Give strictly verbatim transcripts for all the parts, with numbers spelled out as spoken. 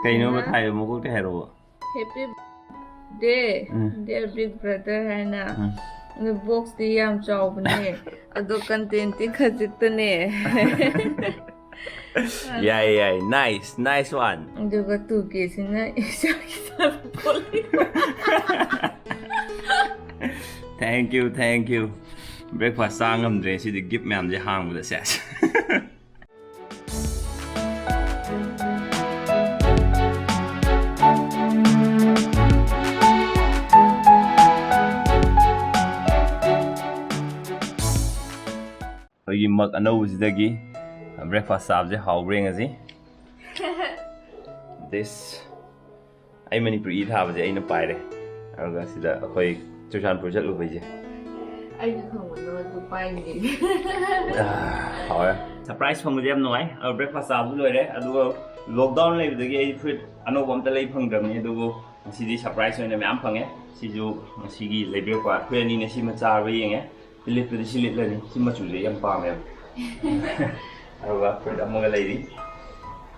ꯀꯩꯅꯣꯕ ꯊꯥꯏꯗꯣ? ꯃꯀꯣꯛꯇ ꯍꯥꯏꯔꯛꯑꯣ. Happy Day, ꯎꯝ. Dear Big Brother ꯍꯥꯏꯅ. ꯎꯝ. ꯑꯗꯣ boxꯇꯤ ꯌꯥꯝ ꯆꯥꯎꯕꯅꯦ. ꯑꯗꯣ contentꯇꯤ ꯈꯖꯤꯛꯇꯅꯦ. ꯌꯥꯏ, ꯌꯥꯏ. Nice, nice one. ꯑꯗꯨꯒ two Kꯁꯤꯅ ꯏꯆꯥꯒꯤ ꯁꯥꯟꯅꯄꯣꯠ ꯂꯩꯕ. Thank you, thank you. Breakfast ꯆꯥ ꯉꯝꯗ꯭ꯔꯦ ꯁꯤꯗꯤ, gift ꯃꯌꯥꯝꯁꯦ ꯍꯥꯡꯕꯗ, ꯁꯦꯁ꯫ ꯑꯩꯈꯣꯏꯒꯤ mug ꯑꯅꯧꯕꯁꯤꯗꯒꯤ breakfast ꯆꯥꯕꯁꯦ ꯍꯥꯎꯕ꯭ꯔꯥ ꯌꯦꯡꯉꯁꯤ꯫ This, ꯑꯩ ꯃꯅꯤꯄꯨꯔꯤ ꯊꯥꯕꯁꯦ ꯑꯩꯅ ꯄꯥꯏꯔꯦ꯫ ꯑꯗꯨꯒ ꯁꯤꯗ ꯑꯩꯈꯣꯏ ꯆꯨꯔꯆꯥꯟꯄꯨꯔ ꯆꯠꯂꯨꯕꯩꯁꯦ꯫ ꯑꯩꯅ ꯈꯪꯕꯗꯣ ꯑꯗꯨ ꯄꯥꯏꯅꯤꯡꯉꯦ꯫ ꯑꯥ, ꯍꯥꯎꯔꯦ꯫ Surprise ꯐꯪꯕꯁꯦ ꯌꯥꯝ ꯅꯨꯡꯉꯥꯏ꯫ ꯑꯗꯣ breakfast ꯆꯥꯕꯁꯨ ꯂꯣꯏꯔꯦ꯫ ꯑꯗꯨꯒ lockdown ꯂꯩꯕꯗꯒꯤ ꯑꯩ ꯐꯨꯔꯤꯠ ꯑꯅꯧꯕ ꯑꯝꯇ ꯂꯩ ꯐꯪꯗ꯭ꯔꯕꯅꯤ꯫ ꯑꯗꯨꯕꯨ ꯉꯁꯤꯗꯤ surprise ꯑꯣꯏꯅ ꯃꯌꯥꯝ ꯐꯪꯉꯦ꯫ ꯁꯤꯁꯨ ꯉꯁꯤꯒꯤ ꯂꯩꯕꯤꯔꯛꯄ, ꯑꯩꯈꯣꯏ ꯑꯅꯤꯅ ꯁꯤꯃ ꯆꯥꯔꯕ ꯌꯦꯡꯉꯦ꯫ ꯂꯤꯠꯄꯗꯤ ꯁꯤ ꯂꯤꯠꯂꯅꯤ꯫ ꯁꯤ ꯃꯆꯨꯁꯦ ꯑꯩ ꯌꯥꯝ ꯄꯥꯝꯃꯦꯕ꯫ ꯑꯗꯨꯒ ꯐꯨꯔꯤꯠ ꯑꯃꯒ ꯂꯩꯔꯤ꯫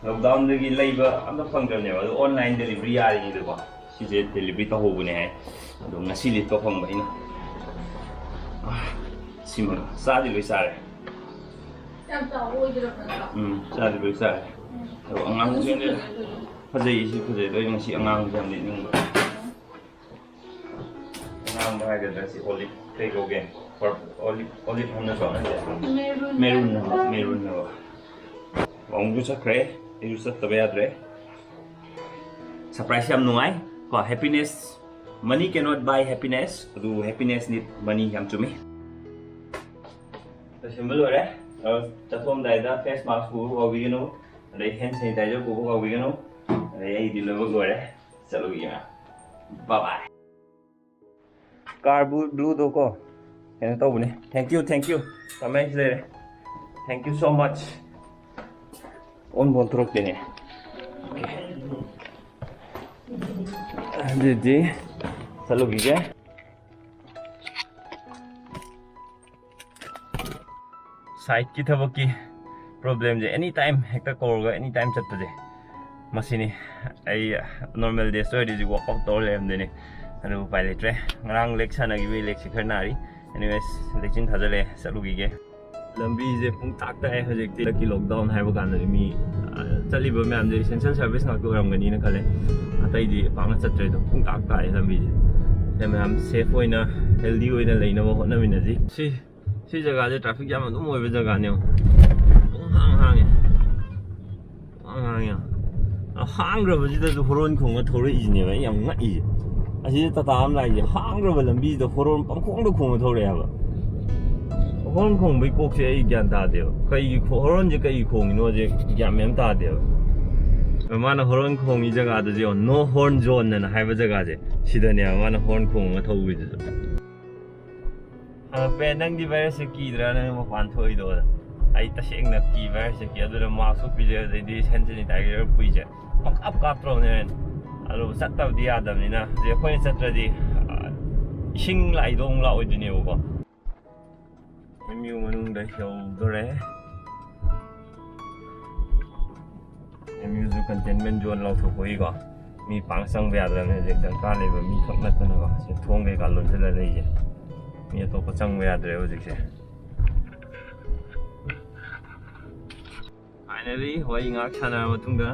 Lockdownꯗꯒꯤ ꯂꯩꯕ ꯑꯝꯇ ꯐꯪꯗ꯭ꯔꯕꯅꯦꯕ꯫ ꯑꯗꯣ online delivery ꯌꯥꯔꯤꯉꯩꯗꯀꯣ ꯁꯤꯁꯦ delivery ꯇꯧꯍꯧꯕꯅꯦ ꯍꯥꯏ꯫ ꯑꯗꯣ ꯉꯁꯤ ꯂꯤꯠꯄ ꯐꯪꯕ ꯑꯩꯅ꯫ ꯑꯥ, ꯁꯤꯃꯒ ꯆꯥꯗꯤ ꯂꯣꯏ ꯆꯥꯔꯦ꯫ ꯌꯥꯝ ꯆꯥꯎꯕ ꯑꯣꯏꯗ꯭ꯔꯕ ꯅꯠꯇ꯭ꯔꯣ? ꯎꯝ, ꯆꯥꯗꯤ ꯂꯣꯏ ꯆꯥꯔꯦ꯫ ꯑꯗꯣ ꯑꯉꯥꯡꯕꯁꯨ ꯌꯥꯝ ꯂꯩꯔꯦ꯫ ꯐꯖꯩ, ꯁꯤ ꯐꯖꯩ꯫ ꯑꯗꯣ ꯑꯩ ꯉꯁꯤ ꯑꯉꯥꯡꯕꯁꯦ ꯌꯥꯝ ꯂꯤꯠꯅꯤꯡꯕ꯫ ꯑꯉꯥꯡꯕ ꯍꯥꯏꯒꯗ꯭ꯔꯥ ꯁꯤ olive ꯀꯩ ꯀꯧꯒꯦ? Pur-, olive, olive ꯍꯥꯏꯕ ꯅꯠꯇ꯭ꯔꯣ ꯅꯪꯁꯦ? Maroon. Maroon ꯍꯥꯏꯕ, maroon ꯍꯥꯏꯕ꯫ ꯋꯥꯡꯁꯨ ꯆꯠꯈ꯭ꯔꯦ, ꯑꯩꯁꯨ ꯆꯠꯇꯕ ꯌꯥꯗ꯭ꯔꯦ꯫ Surprise ꯌꯥꯝ ꯅꯨꯡꯉꯥꯏ ꯀꯣ, happiness, money cannot buy happiness, ꯑꯗꯨꯕꯨ happiness need money ꯌꯥꯝ ꯆꯨꯝꯃꯤ꯫ ꯂꯣꯏꯁꯤꯟꯕ ꯂꯣꯏꯔꯦ꯫ ꯑꯗꯣ ꯆꯠꯊꯣꯛꯑꯝꯗꯥꯏꯗ face mask ꯄꯨꯕ ꯀꯥꯎꯕꯤꯒꯅꯨ, ꯑꯗꯩ hand sanitizer ꯄꯨꯕ ꯀꯥꯎꯕꯤꯒꯅꯨ, ꯑꯗꯩ ꯑꯩꯗꯤ ꯂꯣꯏꯅꯃꯛ ꯂꯣꯏꯔꯦ꯫ ꯆꯠꯂꯨꯈꯤꯒꯦ ꯃꯌꯥꯝ꯫ Bye bye꯫ Car blue, blueꯗꯣ ꯀꯣ, ꯀꯩꯅꯣ ꯇꯧꯕꯅꯦ꯫ Thank you, thank you. ꯊꯝꯃꯦ, ꯁꯤ ꯂꯩꯔꯦ꯫ Thank you so much. ꯑꯣꯟꯕ ꯑꯣꯟꯊꯣꯔꯛꯇꯦꯅꯦ꯫ Okay. ꯑꯗꯨꯗꯤ ꯆꯠꯂꯨꯈꯤꯒꯦ꯫ Siteꯀꯤ ꯊꯕꯛꯀꯤ problemꯁꯦ, anytime ꯍꯦꯛꯇ ꯀꯧꯔꯒ anytime ꯆꯠꯄꯁꯦ꯫ ꯃꯁꯤꯅꯤ꯫ ꯑꯩ normal days ꯑꯣꯏꯔꯗꯤ ꯍꯧꯖꯤꯛ workout ꯇꯧꯔ ꯂꯩꯔꯝꯗꯣꯏꯅꯦ꯫ ꯑꯗꯨ ꯎꯄꯥꯏ ꯂꯩꯇ꯭ꯔꯦ꯫ ꯉꯔꯥꯡ leg ꯁꯥꯟꯅꯈꯤꯕꯒꯤ legꯁꯤ ꯈꯔ ꯅꯥꯔꯤ꯫ Anyways, ꯂꯦꯛꯆꯤꯟ ꯊꯥꯖꯜꯂꯦ, ꯆꯠꯂꯨꯈꯤꯒꯦ꯫ ꯂꯝꯕꯤꯁꯦ ꯄꯨꯡ ꯇꯥꯛ ꯇꯥꯛꯑꯦ ꯍꯧꯖꯤꯛꯇꯤ꯫ ꯍꯟꯗꯛꯀꯤ lockdown ꯍꯥꯏꯕ ꯀꯥꯟꯗꯗꯤ ꯃꯤ, ꯑ, ꯆꯠꯂꯤꯕ ꯃꯌꯥꯝꯁꯦ essential service ꯉꯥꯛꯇ ꯑꯣꯏꯔꯝꯒꯅꯤꯅ ꯈꯜꯂꯦ꯫ ꯑꯇꯩꯗꯤ ꯄꯥꯛꯅ ꯆꯠꯇ꯭ꯔꯦ꯫ ꯑꯗꯨꯝ ꯄꯨꯡ ꯇꯥꯛ ꯇꯥꯛꯑꯦ ꯂꯝꯕꯤꯁꯦ꯫ ꯁꯤꯗ ꯃꯌꯥꯝ safe ꯑꯣꯏꯅ, healthy ꯑꯣꯏꯅ ꯂꯩꯅꯕ ꯍꯣꯠꯅꯃꯤꯟꯅꯁꯤ꯫ ꯁꯤ, ꯁꯤ ꯖꯒꯥꯁꯦ traffic jam ꯑꯗꯨꯝ ꯑꯣꯏꯕ ꯖꯒꯥꯅꯦ꯫ ꯄꯨꯡ ꯍꯥꯡ ꯍꯥꯡꯉꯦ꯫ ꯄꯨꯡ ꯍꯥꯡ ꯍꯥꯡꯉꯦ꯫ ꯑ, ꯍꯥꯡꯈ꯭ꯔꯕꯁꯤꯗꯁꯨ horn ꯈꯣꯡꯉ ꯊꯧꯔꯛꯏꯁꯤꯅꯦꯕ ꯑꯩ ꯌꯥꯝ ꯉꯛꯏꯁꯦ꯫ ꯑꯁꯤꯗ ꯇꯥꯇꯥ ꯑꯃ ꯂꯥꯛꯏꯁꯦ, ꯍꯥꯡꯈ꯭ꯔꯕ ꯂꯝꯕꯤꯁꯤꯗ horn ꯄꯪꯈꯣꯡꯗ ꯈꯣꯡꯉ ꯊꯧꯔꯛꯑꯦ ꯍꯥꯏꯕ꯫ Horn ꯈꯣꯡꯕꯩ ꯀꯣꯛꯁꯦ ꯑꯩ ꯒ꯭ꯌꯥꯟ ꯇꯥꯗꯦꯕ꯫ ꯀꯩꯒꯤ ꯈꯣ-, hornꯁꯦ ꯀꯩꯒꯤ ꯈꯣꯡꯉꯤꯅꯣꯁꯦ ꯒ꯭ꯌꯥꯟ ꯃꯦꯟ ꯑꯃ ꯇꯥꯗꯦꯕ꯫ ꯃꯥꯅ horn ꯈꯣꯡꯉꯤ ꯖꯒꯥꯗꯨꯁꯨ ꯌꯦꯡꯉꯣ, "No horn zone" ꯑꯅ ꯍꯥꯏꯕ ꯖꯒꯥꯁꯦ, ꯁꯤꯗꯅꯦꯕ ꯃꯥꯅ horn ꯈꯣꯡꯉ ꯊꯧꯕꯩꯗꯨꯁꯨ꯫ ꯍꯪꯉꯛꯄ ꯌꯥꯏ, "ꯅꯪꯗꯤ virusꯁꯦ ꯀꯤꯗ꯭ꯔꯥ, ꯅꯪ ꯃꯄꯥꯟ ꯊꯣꯛꯏꯗꯣ?" ꯑꯗ ꯑꯩ ꯇꯁꯦꯡꯅ ꯀꯤ, virusꯁꯦ ꯀꯤ꯫ ꯑꯗꯨꯅ mask ꯎꯞꯄꯤꯁꯦ, ꯑꯗꯩꯗꯤ hand sanitizer ꯎꯞꯄꯤꯁꯦ ꯄꯪꯀꯥꯞ ꯀꯥꯞꯇ꯭ꯔꯕꯅꯦ꯫ ꯑꯗꯨ ꯆꯠꯇꯕꯗꯤ ꯌꯥꯗꯕꯅꯤꯅ, ꯍꯧꯖꯤꯛ ꯑꯩꯈꯣꯏꯅ ꯆꯠꯇ꯭ꯔꯗꯤ, ꯑ, ꯏꯁꯤꯡ ꯂꯥꯛꯏꯗꯣ ꯑꯃꯨꯛ ꯂꯥꯛꯑꯣꯏꯗꯣꯏꯅꯦꯕꯀꯣ꯫ M U ꯃꯅꯨꯡꯗ ꯌꯧꯗꯣꯔꯦ꯫ M Uꯁꯨ containment zone ꯂꯥꯎꯊꯣꯛꯄꯒꯤꯀꯣ, ꯃꯤ ꯄꯥꯡ ꯆꯪꯕ ꯌꯥꯗ꯭ꯔꯕꯅꯦ ꯍꯧꯖꯤꯛ, ꯗꯔꯀꯥꯔ ꯂꯩꯕ ꯃꯤ ꯈꯛ ꯅꯠꯇꯅꯀꯣ꯫ ꯁꯤ ꯊꯣꯡ ꯀꯩꯀꯥ ꯂꯣꯟꯁꯤꯜꯂ ꯂꯩꯁꯦ, ꯃꯤ ꯑꯇꯣꯞꯄ ꯆꯪꯕ ꯌꯥꯗ꯭ꯔꯦ ꯍꯧꯖꯤꯛꯁꯦ꯫ Finally, ꯋꯥꯔꯤ ꯉꯥꯏꯍꯥꯛ ꯁꯥꯟꯅꯔ ꯃꯇꯨꯡꯗ,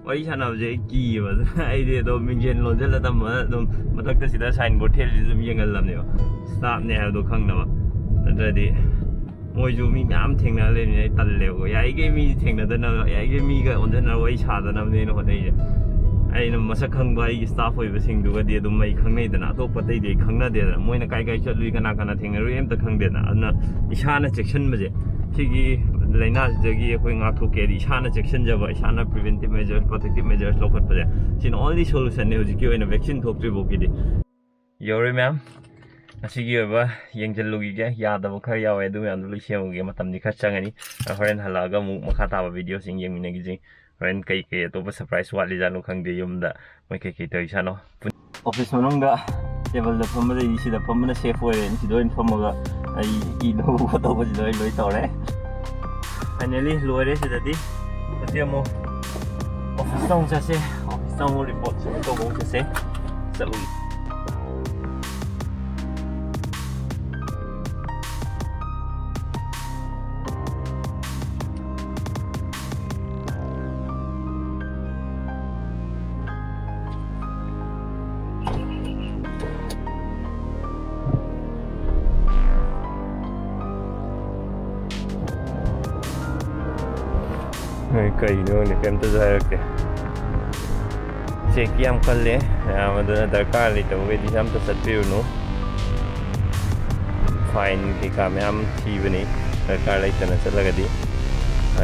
ꯋꯥꯔꯤ ꯁꯥꯟꯅꯕꯁꯦ ꯑꯩ ꯀꯤꯌꯦꯕ꯫ ꯑꯗꯨꯅ ꯑꯩꯗꯤ ꯑꯗꯨꯝ ꯃꯤꯡꯖꯦꯜ ꯂꯣꯟꯁꯤꯜꯂ ꯊꯝꯃꯒ ꯑꯗꯨꯝ ꯃꯊꯛꯇ ꯁꯤꯗ signboard ꯊꯦꯠꯂꯤꯁꯦ ꯑꯗꯨꯝ ꯌꯦꯡꯍꯜꯂꯝꯅꯦꯕ, staffꯅꯦ ꯍꯥꯏꯕꯗꯣ ꯈꯪꯅꯕ꯫ ꯅꯠꯇ꯭ꯔꯗꯤ ꯃꯣꯏꯁꯨ ꯃꯤ ꯃꯌꯥꯝ ꯊꯦꯡꯅꯔ ꯂꯩꯕꯅꯤꯅ ꯑꯩ ꯇꯜꯂꯦꯕꯀꯣ꯫ ꯌꯥꯔꯤꯈꯩ ꯃꯤ ꯊꯦꯡꯅꯗꯅꯕ, ꯌꯥꯔꯤꯈꯩ ꯃꯤꯒ ꯑꯣꯟꯁꯤꯟꯅꯔ ꯋꯥꯔꯤ ꯁꯥꯗꯅꯕꯅꯦ ꯑꯩꯅ ꯍꯣꯠꯅꯩꯁꯦ꯫ ꯑꯩꯅ ꯃꯁꯛ ꯈꯪꯕ ꯑꯩꯒꯤ staff ꯑꯣꯏꯕꯁꯤꯡꯗꯨꯒꯗꯤ ꯑꯗꯨꯝ ꯑꯩ ꯈꯪꯅꯩꯗꯅ, ꯑꯇꯣꯞꯄ ꯑꯇꯩꯗꯤ ꯑꯩ ꯈꯪꯅꯗꯦꯗꯅ꯫ ꯃꯣꯏꯅ ꯀꯥꯏ ꯀꯥꯏ ꯆꯠꯂꯨꯏ, ꯀꯅꯥ ꯀꯅꯥ ꯊꯦꯡꯅꯔꯨꯏ ꯑꯝꯇ ꯈꯪꯗꯦꯗꯅ꯫ ꯑꯗꯨꯅ ꯏꯁꯥꯅ ꯆꯦꯛꯁꯤꯟꯕꯁꯦ, ꯁꯤꯒꯤ ꯂꯥꯏꯅꯥꯁꯤꯗꯒꯤ ꯑꯩꯈꯣꯏ ꯉꯥꯛꯊꯣꯛꯀꯦ ꯍꯥꯏꯗꯤ ꯏꯁꯥꯅ ꯆꯦꯛꯁꯤꯟꯖꯕ, ꯏꯁꯥꯅ preventive measures, protective measures ꯂꯧꯈꯠꯄꯁꯦ, ꯁꯤꯅ only solutionꯅꯦ ꯍꯧꯖꯤꯛꯀꯤ ꯑꯣꯏꯅ vaccine ꯊꯣꯛꯇ꯭ꯔꯤ ꯐꯥꯎꯒꯤꯗꯤ꯫ ꯌꯧꯔꯦ ꯃꯌꯥꯝ, ꯉꯁꯤꯒꯤ ꯑꯣꯏꯕ ꯌꯦꯡꯁꯤꯜꯂꯨꯈꯤꯒꯦ꯫ ꯌꯥꯗꯕ ꯈꯔ ꯌꯥꯎꯋꯦ, ꯑꯗꯨ ꯃꯌꯥꯝꯗꯣ ꯂꯣꯏ ꯁꯦꯝꯃꯨꯒꯦ꯫ ꯃꯇꯝꯗꯤ ꯈꯔ ꯆꯪꯉꯅꯤ꯫ ꯍꯣꯔꯦꯟ ꯍꯜꯂꯛꯑꯒ ꯑꯃꯨꯛ ꯃꯈꯥ ꯇꯥꯕ videoꯁꯤꯡ ꯌꯦꯡꯃꯤꯟꯅꯈꯤꯁꯤ꯫ ꯍꯣꯔꯦꯟ ꯀꯩ ꯀꯩ ꯑꯇꯣꯞꯄ surprise ꯋꯥꯠꯂꯤꯖꯥꯠꯅꯣ ꯈꯪꯗꯦ, ꯌꯨꯝꯗ ꯃꯣꯏ ꯀꯩ ꯀꯩ ꯇꯧꯔꯤꯖꯥꯠꯅꯣ꯫ Office ꯃꯅꯨꯡꯗ tableꯗ ꯐꯝꯕꯗꯩꯗꯤ ꯁꯤꯗ ꯐꯝꯕꯅ safe ꯑꯣꯏꯔꯦꯅ ꯁꯤꯗ ꯑꯣꯏꯅ ꯐꯝꯃꯒ ꯑꯩ ꯏꯗꯧꯕ ꯈꯣꯠꯇꯧꯕꯁꯤꯗ ꯑꯩ ꯂꯣꯏ ꯇꯧꯔꯦ꯫ Finally ꯂꯣꯏꯔꯦ꯫ ꯁꯤꯗꯗꯤ ꯍꯧꯖꯤꯛ ꯑꯃꯨꯛ ꯑꯣꯐꯤꯁꯇ ꯑꯃꯨꯛ ꯆꯠꯁꯦ꯫ ꯑꯣꯐꯤꯁꯇ ꯑꯃꯨꯛ ꯔꯤꯄꯣꯔꯠ ꯁꯕꯃꯤꯠ ꯇꯧꯕ ꯑꯃꯨꯛ ꯆꯠꯁꯦ꯫ ꯆꯠꯂꯨꯒꯦ꯫ ꯅꯣꯏ ꯀꯩꯅꯣ ꯈꯪꯗꯦ, ꯀꯩꯝꯇꯁꯨ ꯍꯥꯏꯔꯛꯇꯦ꯫ ꯆꯦꯛ ꯌꯥꯝ ꯀꯜꯂꯦ ꯃꯌꯥꯝ, ꯑꯗꯨꯅ ꯗꯔꯀꯥꯔ ꯂꯩꯇꯕꯈꯩꯗꯤ ꯑꯝꯇ ꯆꯠꯄꯤꯔꯨꯅꯨ꯫ ꯐꯥꯏꯟ ꯀꯩꯀꯥ ꯃꯌꯥꯝ ꯊꯤꯕꯅꯤ, ꯗꯔꯀꯥꯔ ꯂꯩꯇꯅ ꯆꯠꯂꯒꯗꯤ꯫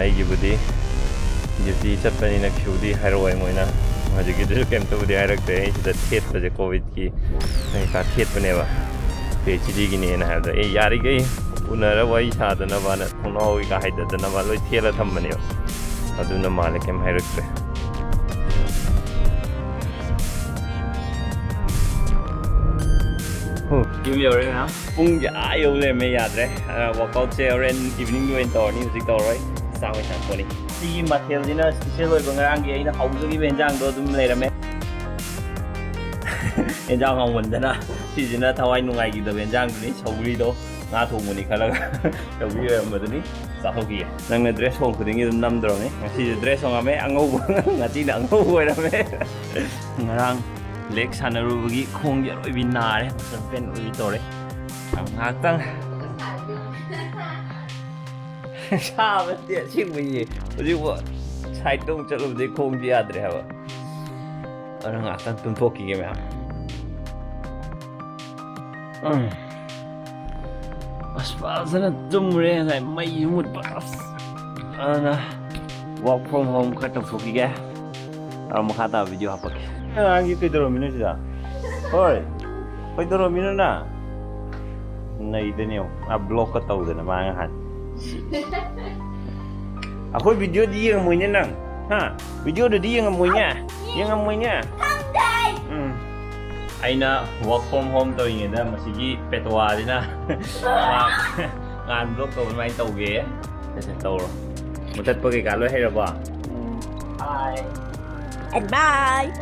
ꯑꯩꯒꯤꯕꯨꯗꯤ ꯗ꯭ꯌꯨꯇꯤ ꯆꯠꯄꯅꯤꯅ ꯀꯩꯁꯨꯕꯨꯗꯤ ꯍꯥꯏꯔꯛꯑꯣꯏ ꯃꯣꯏꯅ꯫ ꯍꯧꯖꯤꯛꯀꯤꯗꯨꯁꯨ ꯀꯩꯝꯇꯕꯨꯗꯤ ꯍꯥꯏꯔꯛꯇ꯭ꯔꯦ꯫ ꯑꯩ ꯁꯤꯗ ꯊꯦꯠꯄꯁꯦ ꯀꯣꯚꯤꯗꯀꯤ ꯀꯩꯀꯥ ꯊꯦꯠꯄꯅꯦꯕ, ꯄꯤ ꯑꯩꯆ ꯗꯤꯒꯤꯅꯦꯅ ꯍꯥꯏꯕꯗ, ꯑꯦ, ꯌꯥꯔꯤꯈꯩ ꯎꯅꯔ ꯋꯥꯔꯤ ꯁꯥꯗꯅꯕꯅ ꯊꯣꯡꯅꯥꯎ ꯀꯩꯀꯥ ꯍꯥꯏꯗꯗꯅꯕ ꯂꯣꯏ ꯊꯦꯠꯂ ꯊꯝꯕꯅꯦꯕ꯫ ꯑꯗꯨꯅ ꯃꯥꯜꯂꯦ ꯀꯩꯝ ꯍꯥꯏꯔꯛꯇ꯭ꯔꯦ꯫ ꯍꯨ, ꯌꯨꯝ ꯌꯧꯔꯦ ꯃꯌꯥꯝ꯫ ꯄꯨꯡꯁꯦ ꯑꯥ ꯌꯧ ꯂꯩꯔꯝꯃꯦ, ꯌꯥꯗ꯭ꯔꯦ꯫ ꯋꯥꯛꯑꯥꯎꯠꯁꯦ ꯍꯣꯔꯦꯟ ꯏꯚꯤꯅꯤꯡꯒꯤ ꯑꯣꯏꯅ ꯇꯧꯔꯅꯤ, ꯍꯧꯖꯤꯛ ꯇꯧꯔꯔꯣꯏ꯫ ꯆꯥꯛ ꯑꯣꯏꯅ ꯆꯥꯊꯣꯛꯑꯅꯤ꯫ ꯁꯤꯒꯤ ꯃꯊꯦꯜꯁꯤꯅ ꯁ꯭ꯄꯤꯁꯦꯜ ꯑꯣꯏꯕ ꯉꯔꯥꯡꯒꯤ ꯑꯩꯅ ꯍꯧꯖꯈꯤꯕ ꯌꯦꯟꯖꯥꯡꯗꯣ ꯑꯗꯨꯝ ꯂꯩꯔꯝꯃꯦ꯫ ꯌꯦꯟꯖꯥꯡ ꯍꯥꯎꯃꯟꯗꯅ ꯁꯤꯁꯤꯅ ꯊꯋꯥꯏ ꯅꯨꯡꯉꯥꯏꯈꯤꯗꯕ ꯌꯦꯟꯖꯥꯡꯗꯨꯅꯤ꯫ ꯁꯧꯒ꯭ꯔꯤꯗꯣ ꯉꯥ ꯊꯣꯡꯕꯅꯤ ꯈꯜꯂꯒ ꯁꯧꯒ꯭ꯔꯤ ꯑꯣꯏꯔꯝꯕꯗꯨꯅꯤ꯫ ꯆꯥꯊꯣꯛꯈꯤꯒꯦ꯫ ꯅꯪꯅ ꯗ꯭ꯔꯦꯁ ꯍꯣꯡ ꯈꯨꯗꯤꯡꯒꯤ ꯑꯗꯨꯝ ꯅꯝꯗ꯭ꯔꯣꯅꯦ꯫ ꯉꯁꯤꯁꯨ ꯗ꯭ꯔꯦꯁ ꯍꯣꯡꯉꯝꯃꯦ꯫ ꯑꯉꯧꯕ ꯉꯁꯤꯅ ꯑꯉꯧꯕ ꯑꯣꯏꯔꯝꯃꯦ꯫ ꯉꯔꯥꯡ ꯂꯦꯛ ꯁꯥꯟꯅꯔꯨꯕꯒꯤ ꯈꯣꯡꯒꯤ ꯑꯔꯣꯏꯕꯤ ꯅꯥꯔꯦ꯫ ꯃꯁꯜ ꯄꯦꯟ ꯑꯣꯏꯕꯤ ꯇꯧꯔꯦ꯫ ꯉꯥꯏꯍꯥꯛꯇꯪ ꯁꯥꯕ ꯅꯠꯇꯦ ꯑꯁꯦꯡꯕꯩꯅꯦ꯫ ꯍꯧꯖꯤꯛ ꯁꯥꯏꯠꯇ ꯑꯃꯨꯛ ꯆꯠꯂꯨꯕꯗꯩ ꯈꯣꯡꯁꯦ ꯌꯥꯗ꯭ꯔꯦ ꯍꯥꯏꯕ꯫ ꯑꯗꯨꯅ ꯉꯥꯏꯍꯥꯛꯇꯪ ꯇꯨꯝꯊꯣꯛꯈꯤꯒꯦ ꯃꯌꯥꯝ꯫ ꯎꯝ꯫ ꯑꯁ, ꯐꯖꯅ ꯇꯨꯝꯃꯨꯔꯦ ꯉꯁꯥꯏ ꯃꯩꯁꯨ ꯃꯨꯠꯄ꯫ ꯑꯁ꯫ ꯑꯗꯨꯅ work from home ꯈꯔ ꯇꯧꯊꯣꯛꯈꯤꯒꯦ꯫ ꯑ, ꯃꯈꯥ ꯇꯥꯕ video ꯍꯥꯄꯛꯀꯦ꯫ ꯑꯉꯥꯡꯒꯤ ꯀꯩꯗꯧꯔꯝꯃꯤꯅꯣ ꯁꯤꯗ? ꯍꯣꯏ꯫ ꯀꯩꯗꯧꯔꯝꯃꯤꯅꯣ ꯅꯪ? ꯅꯩꯗꯅꯦ ꯌꯦꯡꯉꯣ꯫ ꯃꯥ vlogꯀ ꯇꯧꯗꯅ ꯃꯥ ꯉꯍꯥꯟ꯫ ꯑꯩꯈꯣꯏ videoꯗꯤ ꯌꯦꯡꯉꯝꯃꯣꯏꯅꯦ ꯅꯪ꯫ ꯍꯥ? Videoꯗꯗꯤ ꯌꯦꯡꯉꯝꯃꯣꯏꯅꯦ? ꯌꯦꯡꯉꯝꯃꯣꯏꯅꯦ? ꯎꯝ꯫ ꯑꯩꯅ work from home ꯇꯧꯔꯤꯉꯩꯗ ꯃꯁꯤꯒꯤ ꯄꯦꯇꯋꯥꯁꯤꯅ ꯃꯥ ꯉꯍꯥꯟ vlog ꯇꯧꯕ ꯑꯗꯨꯃꯥꯏꯅ ꯇꯧꯒꯦ꯫ ꯁꯦ, ꯁꯦ, ꯇꯧꯔꯣ꯫ ꯃꯨꯊꯠꯄ ꯀꯩꯀꯥ ꯂꯣꯏ ꯍꯩꯔꯕꯣ? ꯎꯝ꯫ ꯍꯥꯏ꯫ and bye.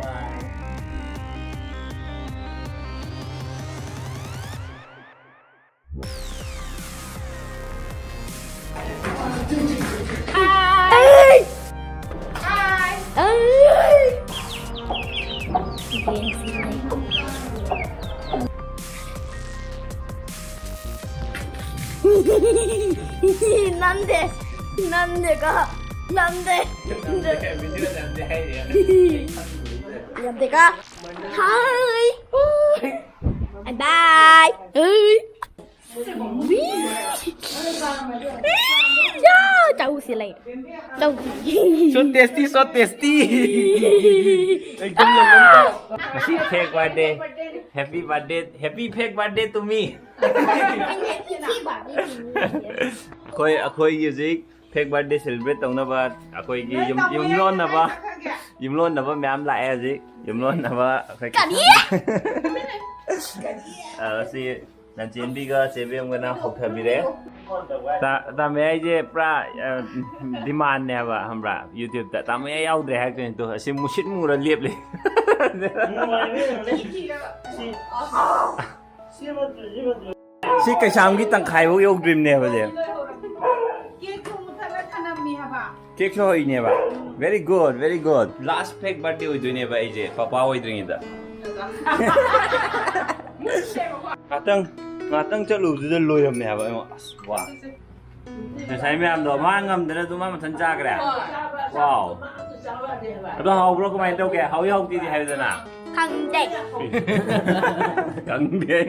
Hi. Hi. Hi. ꯅꯝꯗꯦ꯫ ꯅꯝꯗꯦꯀꯣ꯫ ꯅꯝꯗꯦ꯫ ꯅꯝꯗꯦꯀꯣ꯫ Hi. Bye. Hi. ꯆꯥꯎꯁꯤ ꯂꯩ꯫ ꯆꯥꯎꯁꯤ꯫ So tasty, so tasty. एकदम ꯉꯁꯤ fake birthday. Happy birthday. Happy fake birthday to me. ꯑꯩꯈꯣꯏ, ꯑꯩꯈꯣꯏꯒꯤ ꯍꯧꯖꯤꯛ fake birthday celebrate ꯇꯧꯅꯕ ꯑꯩꯈꯣꯏꯒꯤ ꯌꯨꯝ, ꯌꯨꯝꯂꯣꯟꯅꯕ, ꯌꯨꯝꯂꯣꯟꯅꯕ ꯃꯌꯥꯝ ꯂꯥꯛꯑꯦ ꯍꯧꯖꯤꯛ꯫ ꯌꯨꯝꯂꯣꯟꯅꯕ ꯑꯩꯈꯣꯏ ꯀꯔꯤ? ꯑ, ꯁꯤ ꯅꯟꯆꯦꯟꯕꯤꯒ ꯆꯦꯕꯦꯝꯒꯅ ꯍꯧꯊꯕꯤꯔꯦ꯫ ꯇꯥ-, ꯇꯥꯃꯌꯥꯏꯁꯦ ꯄꯨꯔꯥ, ꯑ, demandꯅꯦ ꯍꯥꯏꯕ, ꯈꯪꯕ꯭ꯔꯥ? YouTubeꯇ ꯇꯥꯃꯌꯥꯏ ꯌꯥꯎꯗ꯭ꯔꯦ ꯍꯥꯏꯔꯛꯇꯣꯏꯅꯦ꯫ ꯑꯗꯣ ꯑꯁꯤ ꯃꯨꯁꯤꯠ ꯃꯨꯔ ꯂꯦꯞꯂꯦ꯫ ꯁꯤ ꯀꯩꯁꯥꯝꯒꯤ ꯇꯪꯈꯥꯏꯐꯧ ꯌꯧꯗ꯭ꯔꯤꯕꯅꯦꯕ ꯁꯦ꯫ ꯀꯦꯛꯁꯨ ꯃꯨꯊꯠꯂ ꯊꯅꯝꯃꯤ ꯍꯥꯏꯕ꯫ ꯀꯦꯛꯁꯨ ꯍꯧꯔꯤꯅꯦꯕ꯫ Very good, very good. Last fake birthday ꯑꯣꯏꯗꯣꯏꯅꯦꯕ ꯑꯩꯁꯦ, ꯄꯄꯥ ꯑꯣꯏꯗ꯭ꯔꯤꯉꯩꯗ꯫ ꯉꯥꯛꯇꯪ, ꯉꯥꯛꯇꯪ ꯆꯠꯂꯨꯕꯗꯨꯗ ꯂꯣꯏꯔꯝꯃꯦ ꯍꯥꯏꯕ ꯑꯩꯉꯣꯟ-, ꯑꯁ, ꯋꯥ꯫ ꯉꯁꯥꯏ ꯃꯌꯥꯝꯗꯣ ꯃꯥ ꯉꯝꯗꯅ ꯑꯗꯨꯝ ꯃꯥ ꯃꯊꯟ ꯆꯥꯈ꯭ꯔꯦ꯫ ꯋꯥꯎ꯫ ꯑꯗꯣ ꯍꯥꯎꯕ꯭ꯔꯣ, ꯀꯃꯥꯏꯅ ꯇꯧꯒꯦ? ꯍꯥꯎꯏ ꯍꯥꯎꯇꯦꯗꯤ ꯍꯥꯏꯌꯨꯗꯅ꯫ ꯈꯪꯗꯦ꯫ ꯈꯪꯗꯦ꯫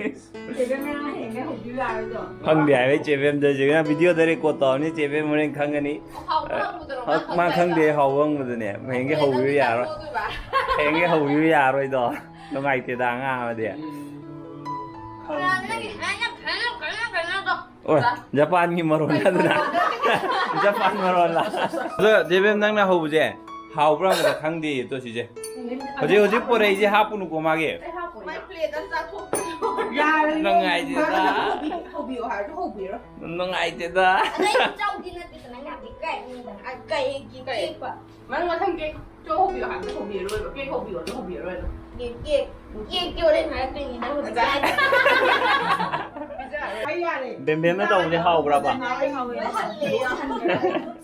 ꯈꯪꯗꯦ ꯍꯥꯏꯕ ꯆꯦꯕꯦꯝꯗ꯫ ꯆꯦꯕꯦꯝ video ꯗ record ꯇꯧꯔꯅꯤ꯫ ꯆꯦꯕꯦꯝ ꯍꯣꯔꯦꯟ ꯈꯪꯒꯅꯤ꯫ ꯍꯥꯎꯕ ꯍꯪꯕꯗꯨꯔꯣ? ꯑ, ꯃꯥ ꯃꯥ ꯈꯪꯗꯦ, ꯈꯪꯗꯦ꯫ ꯍꯥꯎꯕ ꯍꯪꯕꯗꯨꯅꯦ꯫ ꯍꯌꯦꯡꯒꯤ ꯍꯧꯕꯤꯕ ꯌꯥꯔꯣꯏ꯫ ꯍꯌꯦꯡꯒꯤ ꯍꯧꯕꯤꯕ ꯌꯥꯔꯣꯏꯗꯣ꯫ ꯅꯨꯡꯉꯥꯏꯇꯦꯗ ꯑꯉꯥꯡ ꯑꯃꯗꯤ꯫ ꯀꯅꯥ ꯅꯪꯒꯤ ꯁꯨꯃꯥꯏꯅ ꯐꯖꯅ, ꯐꯖꯅ, ꯐꯖꯅ ꯇꯧ꯫ ꯑꯣ, ꯖꯄꯥꯟꯒꯤ ꯃꯔꯣꯟ ꯑꯗꯨꯅ꯫ ꯖꯄꯥꯟ ꯃꯔꯣꯟꯂ? ꯑꯗꯣ ꯗꯦꯕꯦꯝ, ꯅꯪꯅ ꯍꯧꯕꯁꯦ ꯍꯥꯎꯕ꯭ꯔꯥ ꯑꯃꯗ ꯈꯪꯗꯦ꯫ ꯇꯣ ꯁꯤꯁꯦ ꯍꯧꯖꯤꯛ, ꯍꯧꯖꯤꯛ ꯄꯣꯔꯛꯏꯁꯦ ꯍꯥꯞꯄꯨꯅꯨꯀꯣ ꯃꯥꯒꯤ꯫ ꯃꯥꯏ plate ꯑꯃ ꯆꯥꯊꯣꯛꯄꯤꯔꯣ꯫ ꯌꯥꯔꯦ, ꯅꯨꯡꯉꯥꯏꯇꯦꯗ꯫ ꯍꯧꯕꯤꯌꯣ ꯍꯥꯏꯔꯁꯨ ꯍꯧꯕꯤꯔꯣ꯫ ꯅꯨꯡꯉꯥꯏꯇꯦꯗ꯫ ꯑꯗꯩ ꯆꯥꯎꯗꯤ ꯅꯠꯇꯦꯗꯅ, ꯌꯥꯝꯗꯤ ꯀꯥꯏ ꯃꯤꯗ꯫ ꯑ, ꯀꯩꯒꯤ ꯀꯦꯛꯄ? ꯅꯪ ꯃꯊꯪ ꯀꯦꯛ ꯆꯧ ꯍꯧꯕꯤꯌꯣ ꯍꯥꯏꯕꯗ ꯍꯧꯕꯤꯔꯔꯣꯏꯕ꯫ ꯀꯦꯛ ꯍꯧꯕꯤꯌꯣ ꯑꯗꯨ ꯍꯧꯕꯤꯔꯔꯣꯏꯕ꯫ ꯀꯦꯛ, ꯀꯦꯛ, ꯀꯦꯛ ꯌꯣꯜꯂꯦ ꯍꯥꯏꯔꯛꯇꯣꯏꯅꯤ ꯅꯪ ꯍꯧꯖꯤꯛ꯫ ꯑꯩ ꯌꯥꯔꯦ꯫ ꯕꯦꯝꯕꯦꯝꯅ ꯇꯧꯕꯁꯦ ꯍꯥꯎꯕ꯭ꯔꯕ? ꯍꯜꯂꯦ, ꯍꯜꯂꯦ꯫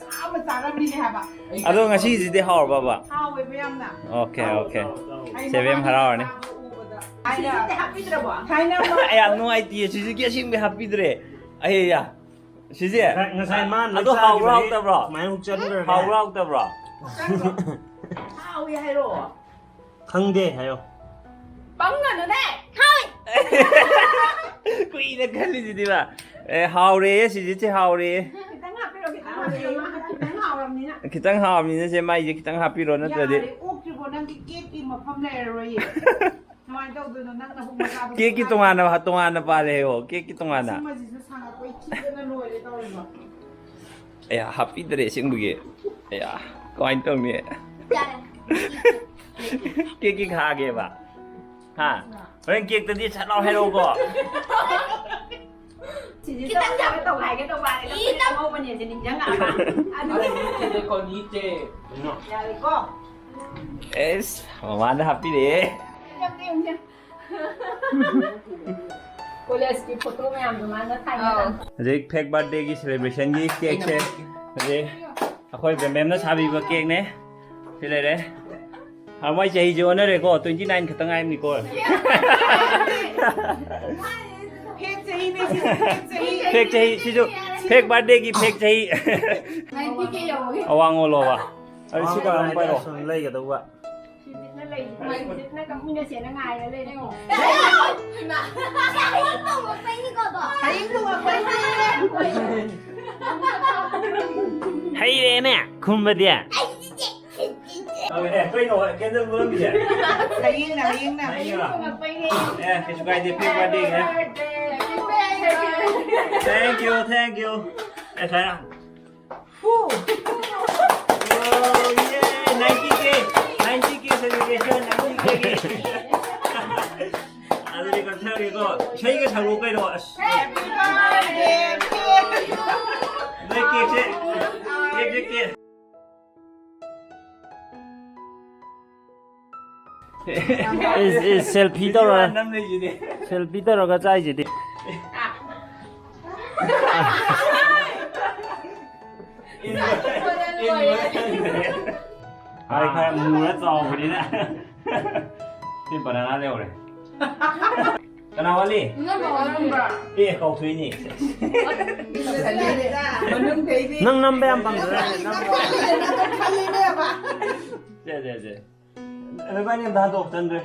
ꯆꯥꯕ ꯆꯥꯔꯝꯃꯤꯅꯦ ꯍꯥꯏꯕ꯫ ꯑꯗꯣ ꯉꯁꯤꯁꯤꯗꯤ ꯍꯥꯎꯔꯕꯕ? ꯍꯥꯎꯋꯦꯕ ꯌꯥꯝꯅ꯫ Okay, okay. ꯑꯩ ꯁꯦꯕꯦꯝ ꯃꯃꯥꯡꯗ ꯍꯔꯥꯎꯔꯅꯤ꯫ ꯆꯥꯕ ꯎꯕꯗ꯫ ꯁꯤꯁꯤꯗꯤ ꯍꯥꯞꯄꯤꯗ꯭ꯔꯕꯣ? ꯊꯥꯏꯅ ꯑꯃ ꯑꯩ ꯌꯥꯝ ꯅꯨꯡꯉꯥꯏꯇꯦ, ꯁꯤꯁꯤꯒꯤ ꯑꯁꯦꯡꯕꯩ ꯍꯥꯞꯄꯤꯗ꯭ꯔꯦ꯫ ꯑꯩ ꯌꯥ꯫ ꯁꯤꯁꯦ? ꯉꯁꯥꯏ, ꯉꯁꯥꯏ ꯃꯥꯅ ꯑꯗꯣ ꯍꯥꯎꯕ꯭ꯔꯥ ꯆꯥꯈꯤꯕꯅꯦ꯫ ꯍꯥꯎꯇꯕ꯭ꯔꯣ? ꯁꯨꯃꯥꯏꯅ ꯍꯨꯛꯆꯟꯈ꯭ꯔꯒ꯫ ꯍꯥꯎꯕ꯭ꯔꯥ ꯍꯥꯎꯇꯕ꯭ꯔꯣ? ꯍꯥꯎꯏ ꯍꯥꯏꯔꯛꯑꯣ꯫ ꯈꯪꯗꯦ ꯍꯥꯏꯌꯣ꯫ ꯄꯪꯒꯅꯨꯅꯦ꯫ ꯀꯨꯏꯅ ꯈꯜꯂꯤꯁꯤꯗꯤꯕ꯫ ꯑꯦ, ꯍꯥꯎꯔꯦꯌꯦ, ꯁꯤꯁꯤꯁꯦ ꯍꯥꯎꯔꯦꯌꯦ꯫ ꯈꯤꯇꯪ ꯍꯥꯞꯄꯤꯔꯣ, ꯈꯤꯇꯪ ꯍꯥꯞꯄꯤꯔꯣ, ꯃꯥ ꯈꯤꯇꯪ ꯍꯥꯎꯔꯕꯅꯤꯅ꯫ ꯈꯤꯇꯪ ꯍꯥꯎꯔꯕꯅꯤꯅ ꯁꯦ ꯃꯥꯏꯁꯦ ꯈꯤꯇꯪ ꯍꯥꯞꯄꯤꯔꯣ, ꯅꯠꯇ꯭ꯔꯗꯤ꯫ ꯌꯥꯔꯦ, ꯑꯣꯛꯇ꯭ꯔꯤꯕꯣ? ꯅꯪꯒꯤ ꯀꯦꯛꯀꯤ ꯃꯐꯝ ꯂꯩꯔꯔꯣꯏꯌꯦ꯫ ꯀꯃꯥꯏꯅ ꯇꯧꯗꯣꯏꯅꯣ? ꯅꯪꯅ ꯍꯨꯛ ꯃꯆꯥꯗꯣ ꯀꯦꯛꯀꯤ ꯄꯨꯊꯣꯛꯑꯒ ꯇꯣꯉꯥꯟꯅ, ꯇꯣꯉꯥꯟꯅ ꯄꯥꯜꯂꯦ ꯍꯥꯏꯌꯣ, ꯀꯦꯛꯀꯤ ꯇꯣꯉꯥꯟꯅ꯫ ꯁꯤꯃꯁꯤꯁꯨ ꯁꯥꯡꯉꯛꯄꯩ ꯊꯤꯗꯅ ꯂꯣꯏꯔꯦ ꯇꯧꯔꯤꯕ꯫ ꯑꯦ, ꯍꯥꯞꯄꯤꯗ꯭ꯔꯦ ꯑꯁꯦꯡꯕꯒꯤ꯫ ꯑꯦ, ꯀꯃꯥꯏꯅ ꯇꯧꯅꯤ? ꯌꯥꯔꯦ꯫ ꯀꯦꯛꯀꯤ ꯈꯥꯒꯦꯕ꯫ ꯍꯥ? ꯍꯣꯔꯦꯟ ꯀꯦꯛꯇꯗꯤ ꯁꯠ ꯂꯥꯎ ꯍꯥꯏꯔꯛꯎꯀꯣ꯫ ꯁꯤꯁꯦ ꯈꯤꯇꯪ ꯇꯧꯔꯒ ꯇꯧ ꯍꯥꯏꯒꯦ ꯇꯧꯕ ꯍꯥꯏꯔꯒ ꯏ, ꯐꯨꯔꯤꯠ ꯇꯞ-, ꯑꯉꯧꯕꯅꯦꯁꯦ ꯅꯤꯡꯁꯤꯡꯉꯛꯑꯕ꯫ ꯑꯗꯨꯒꯤ ꯅꯠꯇꯦ, ꯀꯣꯟ ꯅꯤꯠꯇꯦ꯫ ꯌꯥꯔꯦꯀꯣ? ꯑꯦꯁ, ꯃꯃꯥꯅ ꯍꯥꯞꯄꯤꯔꯦ꯫ ꯌꯦꯡꯁꯦ, ꯌꯦꯡꯁꯦ꯫ ꯀꯣꯂꯦꯖꯀꯤ ꯐꯣꯇꯣ ꯃꯌꯥꯝꯗꯣ ꯃꯥꯅ ꯊꯥꯏꯅ ꯑꯥꯎ꯫ ꯇꯝ-, ꯍꯧꯖꯤꯛ ꯐꯦꯛ ꯕꯥꯔꯗꯦꯒꯤ ꯁꯦꯂꯦꯕ꯭ꯔꯦꯁꯟꯒꯤ ꯀꯦꯛꯁꯦ ꯍꯧꯖꯤꯛ ꯑꯩꯈꯣꯏ ꯕꯦꯝꯕꯦꯝꯅ ꯁꯥꯕꯤꯕ ꯀꯦꯛꯅꯦ꯫ ꯁꯤ ꯂꯩꯔꯦ꯫ ꯑ, ꯃꯣꯏ ꯆꯍꯤꯁꯦ ꯑꯣꯟꯅꯔꯦꯀꯣ, ꯇ꯭ꯋꯦꯟꯇꯤ ꯅꯥꯏꯟ ꯈꯛꯇ ꯉꯥꯏꯔꯝꯅꯤꯀꯣ꯫ ꯐꯦꯛ ꯆꯍꯤꯅꯦ ꯁꯤꯁꯨ, ꯐꯦꯛ ꯆꯍꯤ꯫ ꯐꯦꯛ ꯆꯍꯤ, ꯁꯤꯁꯨ ꯐꯦꯛ ꯕꯥꯔꯗꯦꯒꯤ ꯐꯦꯛ ꯆꯍꯤ꯫ ꯅꯥꯏꯟꯇꯤ ꯀꯦ ꯌꯧꯕꯒꯤ꯫ ꯑꯋꯥꯡ ꯑꯣꯜꯂꯣꯕ꯫ ꯑꯗꯨ ꯁꯤ ꯀꯅꯥꯅꯣ ꯄꯥꯏꯔꯣ? ꯁꯨꯝ ꯂꯩꯒꯗꯧꯕ꯫ ꯁꯤꯖꯤꯠꯅ ꯂꯩ-, ꯁꯤꯖꯤꯠꯅ ꯀꯞꯃꯤꯟꯅꯁꯦꯅ ꯉꯥꯏꯔ ꯂꯩꯔꯦ꯫ ꯍꯌꯦꯡ ꯇꯣꯡꯉꯛꯄꯩꯅꯤꯀꯣ ꯑꯗꯣ꯫ ꯍꯌꯦꯡ ꯇꯣꯡꯉꯛꯄꯩꯅꯦ꯫ ꯍꯩꯔꯦꯅꯦ ꯈꯨꯝꯕꯗꯤ꯫ ꯑꯦ, ꯀꯩꯅꯣ, ꯀꯦꯟꯗꯜ ꯃꯨꯠꯂꯝꯃꯤꯁꯦ? ꯍꯌꯦꯡꯅ, ꯍꯌꯦꯡꯅ꯫ ꯍꯌꯦꯡꯂꯣ? ꯇꯣꯡꯉꯛꯄꯩꯅꯦ꯫ ꯑꯦ, ꯀꯩꯁꯨ ꯀꯥꯏꯗꯦ, ꯐꯦꯛ ꯕꯥꯔꯗꯦꯒꯤꯅꯦ꯫ Thank you, thank you. A, ꯁꯥꯏꯔꯥ꯫ Oh, yeah, ninety K, ninety K celebration, ninety K ꯒꯤ꯫ ꯑꯗꯨꯗꯤ ꯀꯛꯊꯔꯒꯦꯀꯣ꯫ ꯏꯁꯩꯒ ꯁꯛꯂꯛꯑꯣ ꯀꯩꯅꯣ, ꯑꯁ꯫ ꯅꯣꯏ ꯀꯦꯛꯁꯦ, ꯀꯦꯛꯁꯦ, ꯀꯦꯛ꯫ ꯏꯁ, ꯏꯁ, ꯁꯦꯜꯐꯤ ꯇꯧꯔ-, ꯅꯝ ꯂꯩꯁꯤꯗꯤ꯫ ꯁꯦꯜꯐꯤ ꯇꯧꯔꯒ ꯆꯥꯏꯁꯤꯗꯤ꯫ ꯍꯥꯏ ꯈꯔ ꯃꯨꯔ ꯆꯥꯎꯕꯅꯤꯅ꯫ ꯁꯤ ꯕꯅꯥꯅꯥ ꯂꯩꯍꯧꯔꯦ꯫ ꯀꯅꯥ ꯋꯥꯠꯂꯤ? ꯑꯦ, ꯀꯥꯎꯊꯣꯛꯏꯅꯦ꯫ ꯅꯪ ꯅꯝꯕ ꯌꯥꯝ ꯄꯥꯝꯖꯔꯦ꯫ ꯁꯦ, ꯁꯦ, ꯁꯦ꯫ ꯅꯕꯥꯅꯤ ꯑꯝꯇ ꯍꯥꯠꯇꯣꯛ ꯆꯟꯗ꯭ꯔꯦ꯫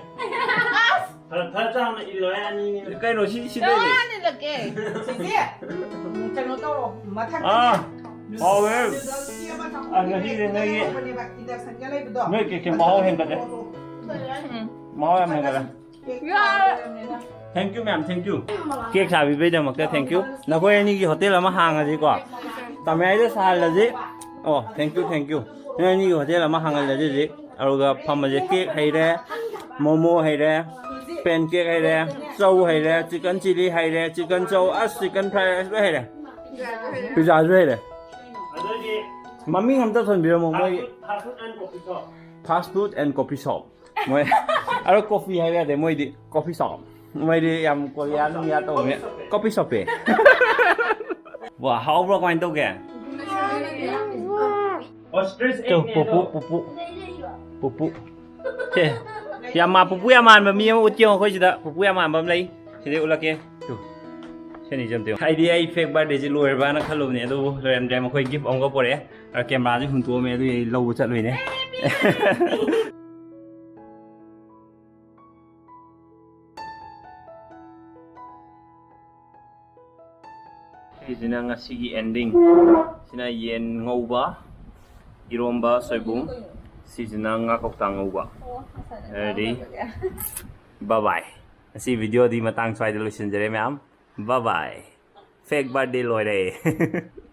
ꯈꯔ, ꯈꯔ ꯆꯥꯎꯅ ꯏꯜꯂꯣ, ꯑꯅꯤꯅꯤ꯫ ꯀꯩꯅꯣ, ꯁꯤ, ꯁꯤ ꯂꯩꯔꯦ꯫ ꯆꯥꯅꯤꯂꯛꯀꯦ꯫ ꯆꯦꯆꯦ, ꯎꯝ, ꯀꯩꯅꯣ ꯇꯧꯔꯣ, ꯃꯊꯛꯇꯅꯦ꯫ ꯑꯥ꯫ ꯍꯥꯎꯋꯦ꯫ ꯅꯨꯗꯜꯁꯀꯤ ꯑꯃ ꯆꯥꯛꯈꯨꯝꯒꯤ ꯑꯁ, ꯉꯁꯤꯗꯤ ꯅꯣꯏꯒꯤ ꯌꯥꯎꯕꯅꯦꯕ, inductionꯒ ꯂꯩꯕꯗꯣ꯫ ꯅꯣꯏ ꯀꯦꯛꯁꯦ ꯃꯍꯥꯎ ꯍꯦꯟꯒꯠꯂꯦ꯫ ꯎꯝ꯫ ꯃꯍꯥꯎ ꯌꯥꯝ ꯍꯦꯟꯒꯠꯂꯦ꯫ ꯌꯥꯔꯦ꯫ Thank you, ma'am, thank you. Cake ꯁꯥꯕꯤꯕꯩꯗꯃꯛꯇ thank you. ꯅꯈꯣꯏ ꯑꯅꯤꯒꯤ ꯍꯣꯇꯦꯜ ꯑꯃ ꯍꯥꯡꯉꯁꯤꯀꯣ꯫ ꯇꯃꯌꯥꯏꯗ ꯁꯥꯍꯜꯂꯁꯤ꯫ ꯑꯣ, thank you, thank you. ꯅꯣꯏ ꯑꯅꯤꯒꯤ ꯍꯣꯇꯦꯜ ꯑꯃ ꯍꯥꯡꯍꯜꯂꯁꯤ ꯍꯧꯖꯤꯛ꯫ ꯑꯗꯨꯒ ꯐꯝꯃꯁꯦ꯫ ꯀꯦꯛ ꯍꯩꯔꯦ, ꯃꯣꯃꯣ ꯍꯩꯔꯦ, ꯄꯦꯟ ꯀꯦꯛ ꯍꯩꯔꯦ, ꯆꯧ ꯍꯩꯔꯦ, ꯆꯤꯛꯀꯟ ꯆꯤꯂꯤ ꯍꯩꯔꯦ, ꯆꯤꯛꯀꯟ ꯆꯧ, ꯑꯁ, ꯆꯤꯛꯀꯟ ꯐ꯭ꯔꯥꯏ ꯔꯥꯏꯁ ꯂꯣꯏ ꯍꯩꯔꯦ꯫ ꯄꯤꯖꯥꯁꯨ ꯍꯩꯔꯦ꯫ ꯑꯗꯨꯗꯤ ꯃꯃꯤꯡ ꯑꯝꯇ ꯊꯣꯟꯕꯤꯔꯝꯃꯣ ꯃꯣꯏꯒꯤ꯫ Fast food and coffee shop. Fast food and coffee shop. ꯃꯣꯏ ꯑꯗꯣ ꯀꯣꯐꯤ ꯍꯥꯏꯕ ꯌꯥꯗꯦ, ꯃꯣꯏꯗꯤ ꯀꯣꯐꯤ ꯁꯣꯞ꯫ ꯃꯣꯏꯗꯤ ꯌꯥꯝ ꯀꯣꯔꯤꯌꯥꯟ ꯃꯤꯌꯥ ꯇꯧꯕꯅꯦ꯫ ꯀꯣꯐꯤ ꯁꯣꯞꯄꯦ꯫ ꯋꯥ, ꯍꯥꯎꯕ꯭ꯔꯣ? ꯀꯃꯥꯏꯅ ꯇꯧꯒꯦ? Ostrich ꯇꯨ, egg ꯄꯨꯄꯨ, ꯅꯦ꯫ ꯄꯨꯄꯨ, ꯄꯨꯄꯨ꯫ ꯁꯦ, ꯌꯥꯝ ꯃꯥ-, ꯄꯨꯄꯨ ꯌꯥꯝ ꯃꯥꯟꯕ ꯃꯤ ꯑꯃ ꯎꯠꯀꯦ ꯌꯦꯡꯉꯣ꯫ ꯑꯩꯈꯣꯏ ꯁꯤꯗ ꯄꯨꯄꯨ ꯌꯥꯝ ꯃꯥꯟꯕ ꯑꯃ ꯂꯩ꯫ ꯁꯤꯗ ꯎꯠꯂꯛꯀꯦ꯫ ꯇꯨ꯫ ꯁꯦ, ꯅꯤꯖꯝ ꯇꯨ꯫ ꯍꯥꯏꯗꯤ ꯑꯩ fake birthdayꯁꯦ ꯂꯣꯏꯔꯕ꯭ꯔꯥꯅ ꯈꯜꯂꯨꯕꯅꯦ, ꯑꯗꯨꯕꯨ ꯂꯣꯏꯔꯝꯗ꯭ꯔꯦ꯫ ꯃꯈꯣꯏ gift ꯑꯃꯒ ꯄꯣꯔꯛꯑꯦ꯫ ꯑ, cameraꯁꯦ ꯍꯨꯟꯇꯣꯛꯑꯝꯃꯦ, ꯑꯗꯨꯒꯤ ꯑꯩ ꯂꯧꯕ ꯆꯠꯂꯨꯏꯅꯦ꯫ ꯁꯤꯁꯤꯅ ꯉꯁꯤꯒꯤ ending꯫ ꯁꯤꯅ ꯌꯦꯟ ꯉꯧꯕ, ꯏꯔꯣꯝꯕ, ꯁꯣꯏꯕꯨꯝ꯫ ꯁꯤꯁꯤꯅ ꯉꯥ ꯀꯧꯇꯥ ꯉꯧꯕ꯫ ꯑꯗꯨꯗꯤ, bye bye꯫ ꯉꯁꯤ videoꯗꯤ ꯃꯇꯥꯡ ꯁ꯭ꯋꯥꯏꯗ ꯂꯣꯏꯁꯤꯟꯖꯔꯦ, ꯃꯌꯥꯝ꯫ Bye bye꯫ Fake birthday ꯂꯣꯏꯔꯦ꯫